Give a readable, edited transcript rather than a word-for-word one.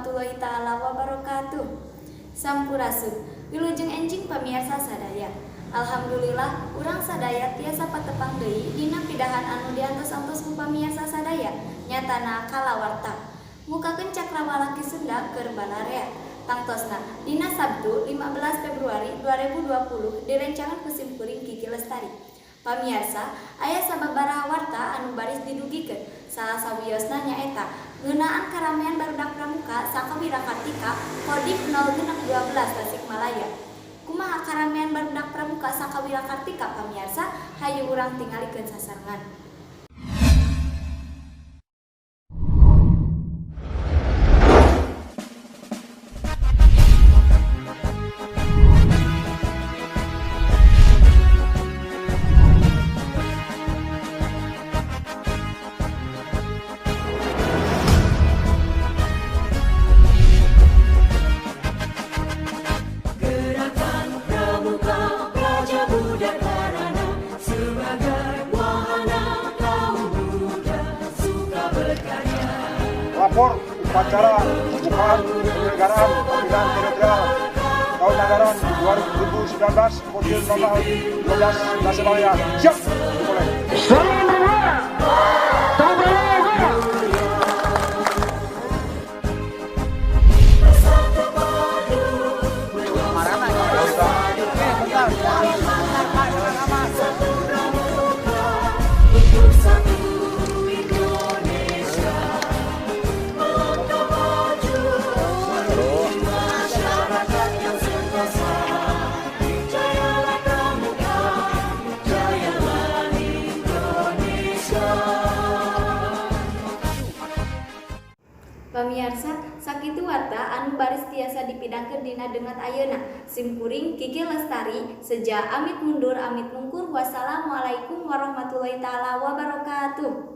Warahmatullahi taala wabarakatuh. Sampurasun. Wilujeng enjing pamiarsa sadaya. Alhamdulillah, urang sadaya tiasa patepang deui dina pidahan anu diantos-antos ku pamiarsa sadaya, nyatana kalawarta. Mukakeun cakrawala Ki Sunda keur balarea. Tangtosna dina Sabtu 15 Februari 2020 direncangan ku simkuring, Kiki Lestari. Pamiarsa, aya sababaraha warta anu baris didugikeun. Salah sawiosna nyaeta ngeunaan karamean barudak pramuka Sakawira Kartika Kodim 0612 Tasikmalaya. Kumaha karamean barudak pramuka Sakawira Kartika, pamiarsa? Hayu urang tingalikeun sasarengan. Gerakan Pramuka Praja Muda Tarana sebagai wahana kaum muda suka berkarya. Lapor upacara pembukaan penyelenggaraan pembinaan teritorial tahun anggaran 2019 Kodim 012 Tasikmalaya. Siap, dimulai. Salam Pramuka! Salam Pramuka! Bersatu padu menyongsong satu pramuka untuk satu Indonesia, melangkah maju menuju masyarakat yang sentosa. Jayalah pramuka, jayalah Indonesia. Pamiarsa, sakitu warta anu baris tiasa dipidangkeun dina denget ayeuna. Simkuring, Kiki Lestari, seja amit mundur amit mungkur. Wassalamualaikum warahmatullahi taala wabarakatuh.